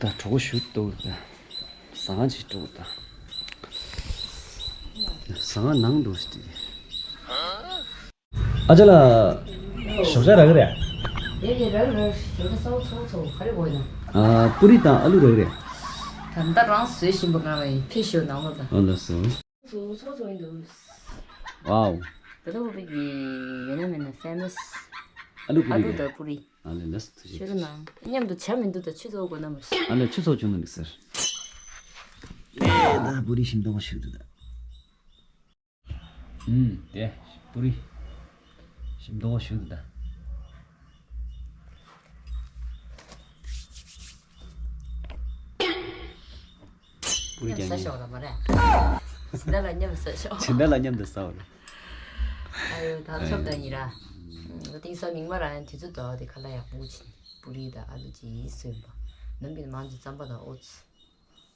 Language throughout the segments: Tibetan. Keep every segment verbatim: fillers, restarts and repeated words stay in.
ད་གྲོགས་པོ་ཞུ་ཏོ་ད། ཟ་ཁང་ཅིག་འགྲོ་ད། ཟ་ཁང་ནང་འགྲོ་ཞིག་ཨ་ཅག་ལགས། ཞོགས་ཇ་རག་གི་རེད། རེད་རེད་རག་རག་ཞོགས་ཇ་གསར་པ་ཚོ་ཚོ་ག་རེ་དགོས་ན། ཨ་པུ་རི་དང་ཨ་ལུ་རག་གི་རེད། ད་ལྟ་རང་བཟོས་བཞིན་པ་གང་ལ་ཡིན་ཕེབས་ཤོག་ནང་ལོགས་ད། ཨ་ལགས་སོ། ཚོ་ཚོ་ཚོ་ཡིན་འདུག་ཝའོ། ད་ལྟ་བོད་པའི་ཡོད་ན་མེད་ན་ཕེ་མ་སི། ཨ་ལུ་པུ་ཨ་རི་ལུ་རེད། དང་པུ་རི། ཨ་ལེ་ལགས་སོ་ཐུགས་རྗེ་ཆེ། ཆུ་ནང་མཉམ་དུ་ཇ་མི་འདུག་ད་ཆུ་ཚོ་དགོས་ན་མ་ཤེས། ཨ་ལེ་ཆུ་ཚོ་བྱུང་ན་མི་ཟེར། ཨེ་ད་པུ་རི་ཞིམ་མདོག་ཞུ་འདུག་ད། ཨུམ། དེ་པུ་རི་ཞིམ་མདོག་ཞུ་འདུག་ད། པུ་རི་མཉམ་ཟ་ཀྱང་ཤོག་ལ་མ་རེད། སྦྱིན་བདག་ལ་མཉམ་ཟ་ཤོག་སྦྱིན་བདག་ལ་མཉམ་དུ་ཟ་བ་རེད། ཨ་ཡོ་ད་ཆོབ་ད་ཉི་ར། ཨ་དེང་སང་མིག་དམར་ར་དུས་ཚོད་དོ་དེ་ཁ་ལག་ཡག་པོ་ཅིག་པུ་རི་ད་ཨ་ལུ་ཅིག་སོན་པ། ནམ་གྱི་མང་ཅིག་རྩམ་པ་དང་ཨོ་ཙི།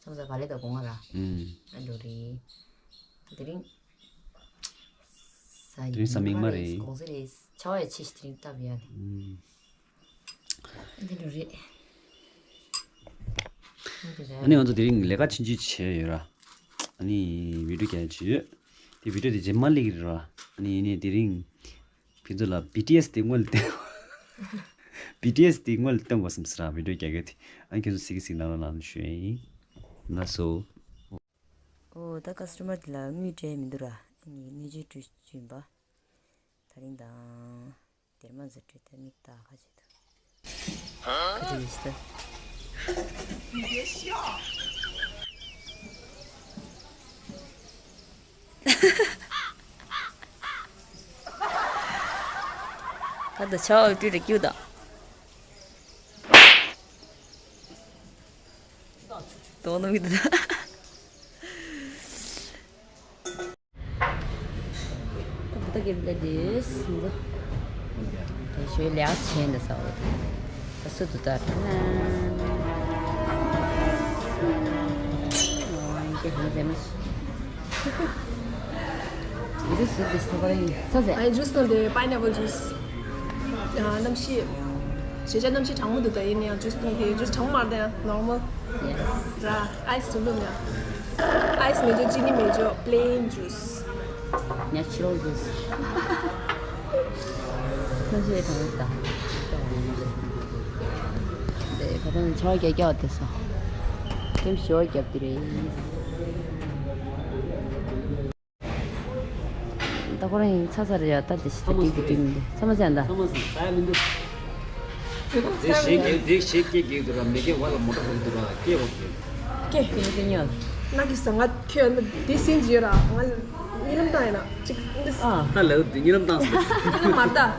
ཚང་ས་ག་ལེ་དང་སྒོ་ང་ར། ཨུམ། ཨ་འགྲོ་རེད། དེ་རིང་། ས་དེ་རིང་ས་མིག་དམར་རེད། དགོང་ས་རེད། ཆར་པ་ཡ་ཆེ་ཞིག་དེ་རིང་སྟབས་ཡག་ནི། ཨུམ། ཨ་འདི་འགྲོ་རེད། ཨ་ནི་ང་ཚོ་དེ་རིང་ལས་ཀ་ཆུང་ཆུང་བྱས་ཡོད་ར། ཨ་ནི་བི་ཌིའོ་རྒྱག་ཡ་ཅིག་ཡོད། དེ་བི་ཌིའོ་དེ་རྗེས་མ་སླེབས་ཀྱི་རེད་ར། ཨ་ནི་ཡིན་ནའི་དེ་རིང་། ཁྱེད་ཚོ་ལ་བི་ཊི་ཨེས་དེ་སྔོན་ལ་བསྟན། བི་ཊི་ཨེས་དེ་སྔོན་ལ་སྟོན་དགོས་བསམ་སོང་ར་བི་ཌིའོ་རྒྱག་གི་དེ། ཨ་ནི་ཁྱེད་ཚོ་གཟིགས་གཟིགས་གནང་རོགས་གནང་ཞུ་ཡ་ཡིན། ལགས་སོ། ཨོ་ད་ཀ་སི་ཊ་མར་དེ་ལ་དངུལ་སྤྲད་མི་འདུག་ར། ཨ་ནི་སྣོད་བཅུད་སྤྲོད་བཅུག་ཡིན་པ། ད་རིང་དང་། སྡེར་མ་ཚོ་སྤྲོད་དེ་མིག་ལྟ་ཁ་ཅིག་ཏུ། ཁ་ཅིག་ཡིན་ཤི་ད། ད་ད་ཆ་བ་བཀྲུས་རེ་སྐྱུག་དང་། དོ་ནོ་མི་འདུག་ད། ད་གེ་ལེ་དེས་འདི། དེ་ཞོའི་ལེགས་ཆེན་འདི་ས་འོ་དེ། ད་སུ་དུ་ད་ཁ་ན། འོ་འདི་ཧང་ཟེ་མ་ཤི། འདི་སུ་དེ་སུ་ག་རེ་ཡིན་ས་ཟེ། ཨའི་ཇུས་དང་དེ་pineapple juice། ཨ་གནམ་གཤིས། གཞིས་ཆགས་གནམ་གཤིས་གྲང་མོ་འདུག་ད་ཡིན་ནའང་ཇུས་འཐུང་དེ་ཇུས་གྲང་མོ་མ་རེད་ཡ་normal། Yes། ར་ཨའི་སི་ཇུས་འཐུང་ཡ། ཨའི་སི་མེད་ཅོག་ཅི་ནི་མེད་ཅོག་plain juice། Natural juice། གནམ་གཤིས་གྲང་མོ་འདུག་ད། དེ་ཁ་སང་ཆར་པ་རྒྱག་རྒྱག་དེ་སོ། ཁྱིམ་ཞོ་རྒྱབ་དེ་རེད། ད་ཁོ་རང་ཡིན་ཚ་ཚ་རེད་ཡ། ད་དེ་ཞིག་ཏུ་སྡིག་གི་སྡིག་མི་འདུག་ཚ་མ་ཚ་ཡ་ད། ཚ་མ་ཚ་ཡ་མི་འདུག་དེ་ཞིག་གི་དེ་ཞིག་གི་གི་འདུག་ར། མི་གེ་བ་ལ་མོ་ཊ་ཧོ་འདུག་ར་སྐྱེ་བ་གི། ཀེ་ཧྥེ་ནི་ཀེ་ཉོ། ན་གི་ས་ང་ཁྱོད་ནི་དེ་སིན་ཇི་ཡོད་ར། ང་གཉིད་ལམ་བཏང་ཡིན་ན་ཅིག་འདི། ཨ། ད་ལ་དེ་གཉིད་ལམ་བཏང་སོང་། གཉིད་ལམ་མ་བཏང་།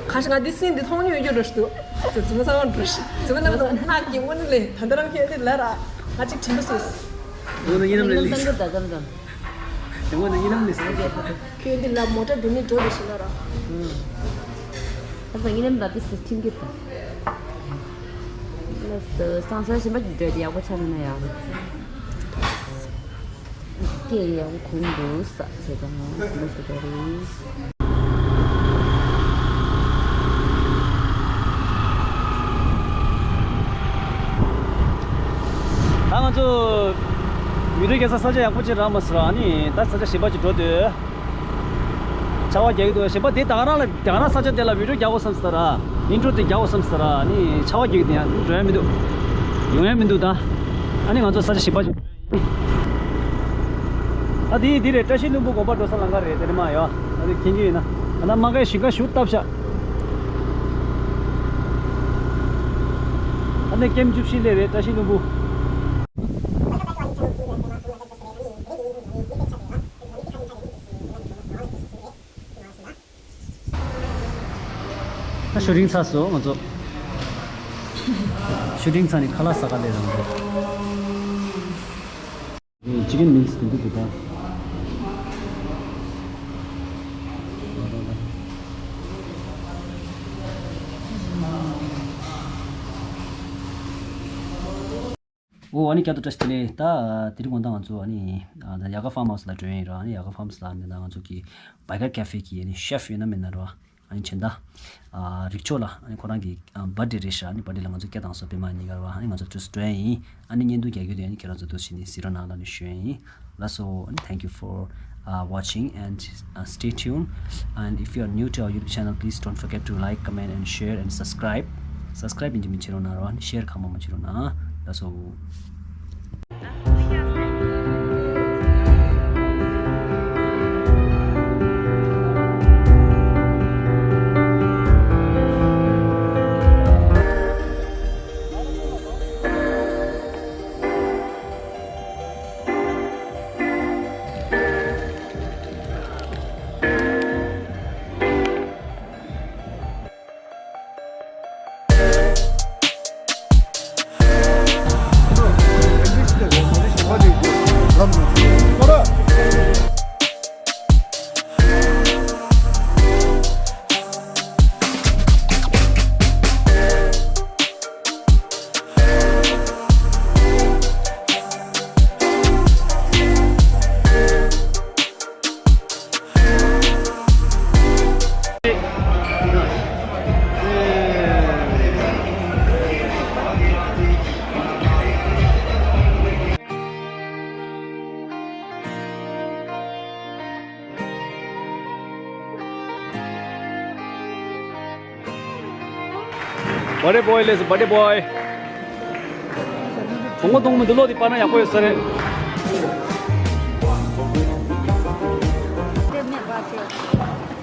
ཁ་ཤས་ང་དེ་སིན་དེ་མཐོང་མྱོང་ཡོད་ར་ཞུ། ཙི་ཙི་ཙི་ཙི་ཙི་ཙི་ཙི་ཙི་ཙི་ན་གི་ངོ་ནི་ལེ་ད་ད་རང་ཁྱོད་དེ་ལ་ར་ང་ཅིག་དྲན་པ་སོས། ངོ་ནི་གཉིད་ལམ་ལེ་ལེ། གཉིད་ལམ་བཏང་གི་ད་ཙམ་ཙམ། དེ་སྔོན་དུ་གཉིད་ལམ་ནས་ཟིན་ཏེ། ཁྱོད་འདི་ལ་མོ་ཊ་འདི་ནས་འགྲོ་རེ་ཞིག་ན་ར། ཨ་ས་གཉིད་ལམ་ད་དེ་སི་ཐིམ་གི་ད། ལ་ས་སང་ས་ཞིམ་པ་འགྲོ་དེ་ཡག་པོ་ཆགས་ན་ཡག་རེད། སྐད་ཡག་པོ་གོང་དུ་ས་བྱས་ཙང་ཞིམ་པ་ཞིག་འགྲོ་རེད། ད་ང་ཚོ་མི་རིགས་རྒྱལ་ས་ས་ཆ་ཡག་པོ་ཅིག་རག་མ་སོང་། ཨ་ནི་ད་ས་ཆ་གཞན་པ་ཅིག་འགྲོ་འདོད། ཆར་པ་རྒྱག་གི་འདུག་གཞན་པ་དེ་ད་ག་རང་ལ་ད་ག་རང་ས་ཆ་དེ་ལ་བི་ཌིའོ་རྒྱག་དགོས་བསམ་སོང་ར། ཨིན་ཊྲོ་དེ་རྒྱག་དགོས་བསམ་སོང་ར། ཨ་ནི་ཆར་པ་རྒྱག་གི་འདུག་ཡང་འགྲོ་ཡ་མི་འདུག་ཡོང་ཡ་མི་འདུག་ད་ཨ་ནི་ང་ཚོ་ས་ཆ་གཞན་པ་ཅིག་ཨ་དེ་དེ་རེད། བཀྲ་ཤིས་ལྷུན་པོ་དགོན་པ་འགྲོ་ས་ལམ་ཁ་རེད། དེ་ནས་མ་ཡོད། ཨ་དེ་མཁྱེན་གྱི་ཡིན་ན། ཨ་ན་མ་གའི་ཞིང་ཁ་ཞུ་བཏབ་ཤག་ཨ་ནི་ཀེམ་བཅུ་བཞི་ལས་རེད། བཀྲ་ཤིས་ལྷུན་པོ། ད་ཤུ་ཊིང་ཚར་སོང་ང་ཚོ། ཤུ་ཊིང་ཚར་ནས་ཁ་ལག་ཟ་ག་སླེབས་རང་འགྲོ། ཅི་ཀེན་ཝིང་སི་དེ་འདུག་གི་ད། ཨོ་ཨ་ནི་བསྐྱར་དུ་བཀྲ་ཤིས་བདེ་ལེགས། ད་དེ་རིང་དགོང་དག་ང་ཚོ་ཨ་ནི་ད་ཡ་ག་ཕཱརམ་ཧའུ་སི་ལ་འགྲོ་ཡིན་ར། ཨ་ནི་ཡ་ག་ཕཱརམ་ཧའུ་སི་ལ་ཨ་ནི་ད་ང་ཚོ་གི་བྷའི་ཀར་ཀེ་ཧྥེ་གི་ཨ་ནི་ཤེཕ་ཡོད་ན་མེད་ན་ར། ཨ་ནི་སྦྱིན་བདག་ཨ་རིག་མཆོག་ལགས། ཨ་ནི་ཁོ་རང་གི་ཨ་བར་ཌེ་རེད་ཤག་ཨ་ནི་བར་ཌེ་ལ་ང་ཚོ་སྐད་བཏང་སོང་། པད་མ་གཉིས་ཀ་ར་བ། ཨ་ནི་ང་ཚོ་དུས་སུ་འགྲོ་ཡ་ཡིན། ཨ་ནི་བརྙན་ཐུང་རྒྱག་རྒྱུ་དེ་ཨ་ནི་ཁྱེད་རང་ཚོ་འདུག་སེ་ནི་གཟིགས་རོགས་གནང་ལབ་ནས་ཞུ་ཡ་ཡིན། ལགས་སོ། ཨ་ནི thank you for uh, watching and uh, stay tuned. And if you are new to our YouTube channel, please don't forget to like, comment and share and subscribe. Subscribe ཡིན་གཅིག་མིན་གཅིག་བྱེད་རོགས་གནང་ར་བ། ཨ་ནི་ཤེར་གང་མང་མང་བྱེད་རོགས་གནང་། ལགས་སོ། བར་ཌེ་བྷོའི་ལགས་སོ། བར་ཌེ་བྷོའི། གྲོགས་མོ་གྲོགས་མོ་འདི་ལོ་འདི་པ་ན་ཡག་པོ་ཡོད་ས་རེད།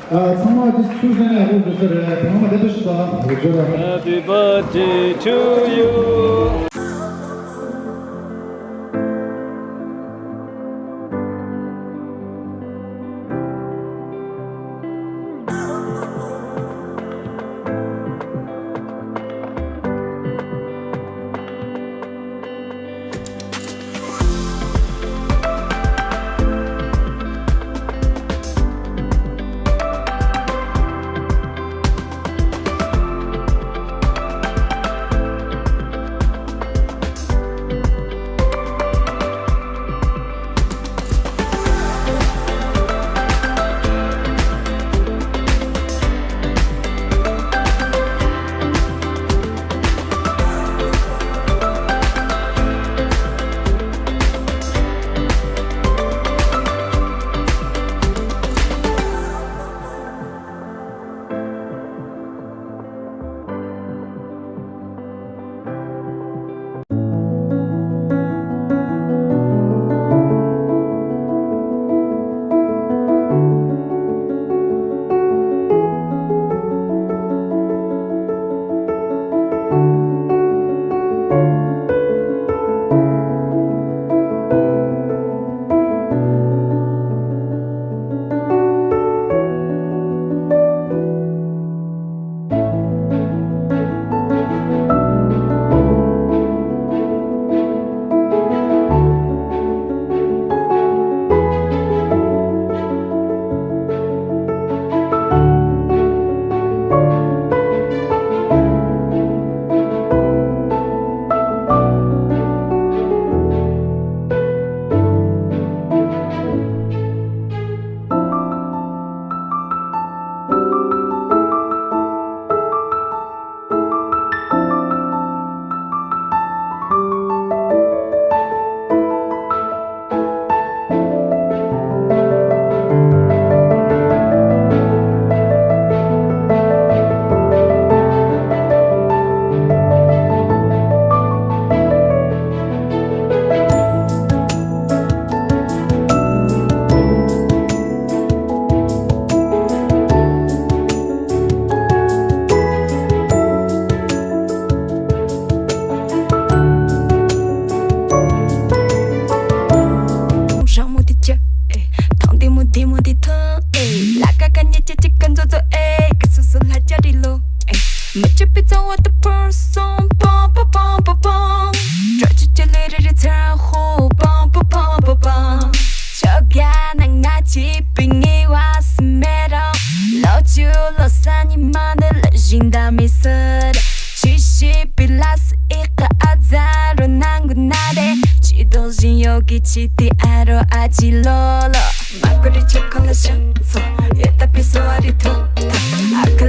ཨ། ཚང་མ་འདི་ཚུར་གསན་ཡག་པོ་འདུག་ས་རེད། ཚང་མ་བདེ་པོ་ཞིག་དང་འོ་ཇོ་ར། Happy birthday to you. རང་མོ་དེ་ཅི་ཨེ། ཐང་དེ་མོ་དེ་མོ་དེ་ཐང་ཨེ། ལ་ཀ་ཀ་ཉེ་ཅི་ཅི་ཀ་ཛོ་ཛོ་ཨེ། ཀ་སུ་སུ་ལ་ཅ་རི་ལོ་ཨེ། མི་ཅི་པི་ཙོ་བ་དུ་པར་སོང་པང་པང་པང་པང་པང་། དྲ་ཅི་ཅི་ལེ་རེ་རེ་ཚ་ཧོ་པང་པང་པང་པང་པང་། ཆོ་ག་ན་ང་ཅི་པི་ངེ་བ་སི་མེ་རང་། ལོ་ཅུ་ལོ་ས་ཉི་མ་ནི་ལ་བཞིན་ད་མི་སར། ཅི་ཤི་པི་ལ་སི་ཨི་ཀ་ཨ་ཛ་རོ་ནང་གུ་ན་དེ། ཅི་དོག་བཞིན་ཡོད་གི་ཅི་ཏི་ཨ་རོ་ཨ་ཅི་ལོ་ལོ། མ་ཀུ་རི་ཆོ་ཁོ་ལ་ཤང་ཚོ། ཡེ་ད་པི་སོ་ཨ་རི་ཐོ་ཐ། ཨ་ཁ་